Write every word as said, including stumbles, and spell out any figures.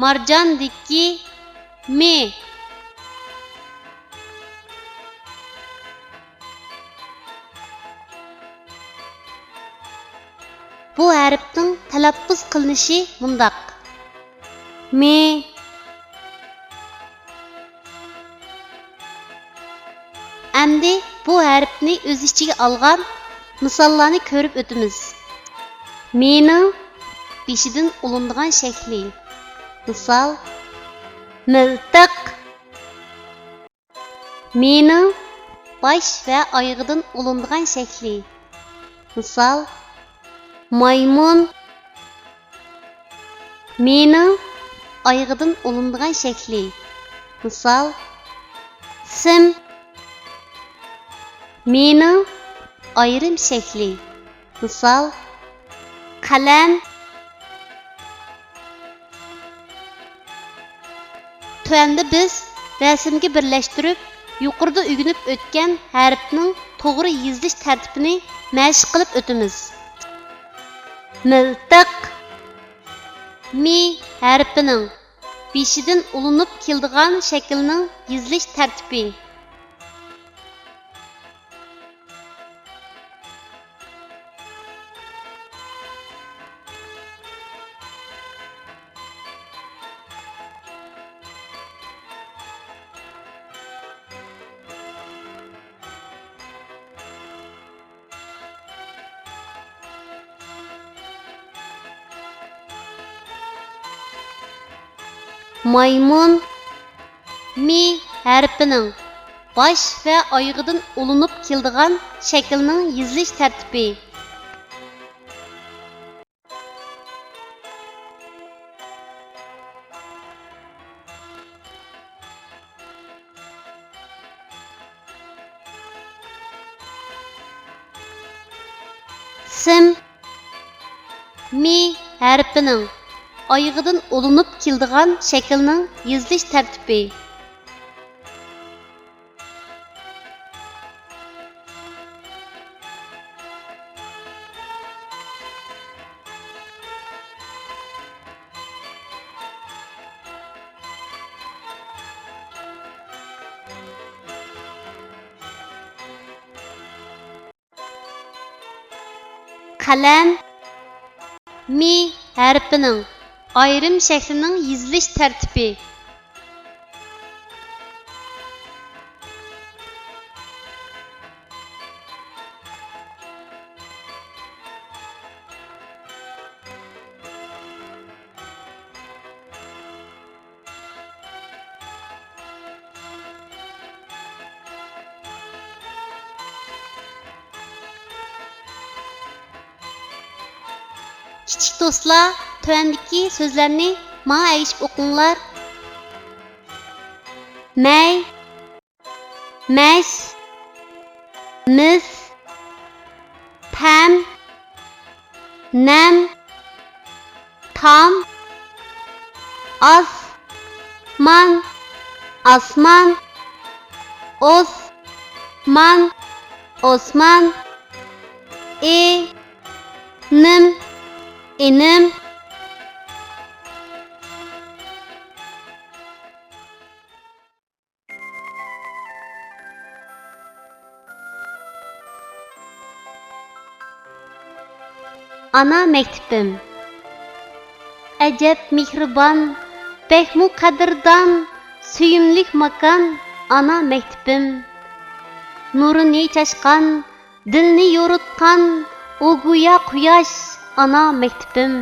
مارجاندىكى مى. بۇ ھەرپنىڭ تەلەپپۇز قىلىنىشى مۇنداق: مى. ئەمدى بۇ ھەرپنى ئۆز ئىچىگە ئالغان مىساللارنى كۆرۈپ ئۆتىمىز. مىنىڭ بېشىدىن ئۇلىنىدىغان شەكلى. مىسال، مىلتىق. مىنىڭ باش ۋە ئايىغىدىن ئۇلىنىدىغان شەكلى. مىسال، مايمۇن. مىنىڭ ئايىغىدىن ئۇلىنىدىغان شەكلى. مىسال، سىم. مىنىڭ ئايرىم شەكلى. مىسال، قەلەم. تۆۋەندە بىز رەسىمگە بىرلەشتۈرۈپ، يۇقىرىدا ئۆگىنىپ ئۆتكەن ھەرپنىڭ توغرا يېزىلىش تەرتىپىنى مەشىق قىلىپ ئۆتىمىز. مىلتىق. مى ھەرپىنىڭ بېشىدىن ئۇلىنىپ كېلىدىغان شەكىلنىڭ يېزىلىش تەرتىپى. مايمۇن. مى ھەرپىنىڭ باش ۋە ئايىغىدىن ئۇلىنىپ كېلىدىغان شەكىلنىڭ يېزىلىش تەرتىپى. سىم. مى ھەرپىنىڭ ئايىغىدىن ئۇلىنىپ كېلىدىغان شەكىلنىڭ يېزىلىش تەرتىپى. قەلەم. مى ھەرپىنىڭ ئايرىم شەكلىنىڭ يېزىلىش تەرتىپى. كىچىك دوستلار، تۆۋەندىكى سۆزلەرنى ماڭا ئەگىشىپ ئوقۇڭلار. مەي، مەش، مىس، پەم، نەم، تام، ئاس، مان، ئاسمان، ئوس، مان، ئوسمان، ئى، نىم، ئىنىم. ئانا مەكتىپىم. ئەجەب مېھرىبان، بەكمۇ قەدىردان، سۆيۈملۈك ماكان، ئانا مەكتىپىم. نۇرىنى چاچقان، دىلنى يورۇتقان، ئۇ گويا قۇياش، ئانا مەكتىپىم.